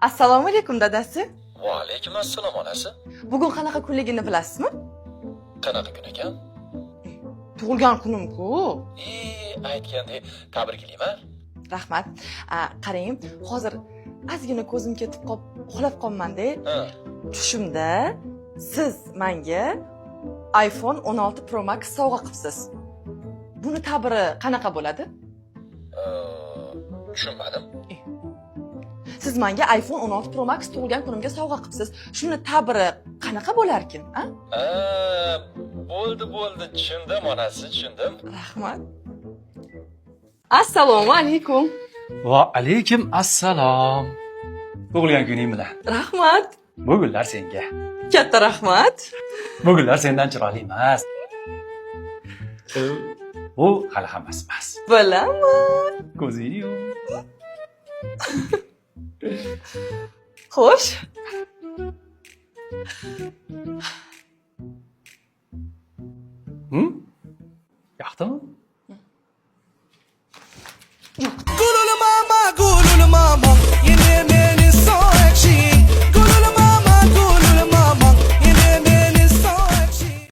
Assalomu alaykum, dadasi. Va alaykum assalom, onasi. Bugun qanaqa kunligini bilasizmi? Qanaqa kun ekan? Tug'ilgan kunim-ku. E, aytgandek, tabriklayman. Rahmat. Qarang, hozir ozgina ko'zim ketib qolib, uxlab qolman-da. Ha. Tushimda siz menga iPhone 16 Pro Max sovg'a qilibsiz. Buni ta'biri qanaqa bo'ladi? Tushunmadim. Siz menga iPhone 16 Pro Max tug'ilgan kunimga sovg'a qilibsiz. Shuni ta'biri qanaqa bo'larkin, a? Ha, bo'ldi, bo'ldi, tushundim, onasi, tushundim. Rahmat. Assalomu alaykum. Va alaykum assalom. Tug'ilgan kuning bilan. Rahmat. Bu gullar senga. Katta rahmat. Bu gullar sendan chiroyli emas. Bu hali hammasi emas. Bilaman. Ko'zingni yum. Xo'sh.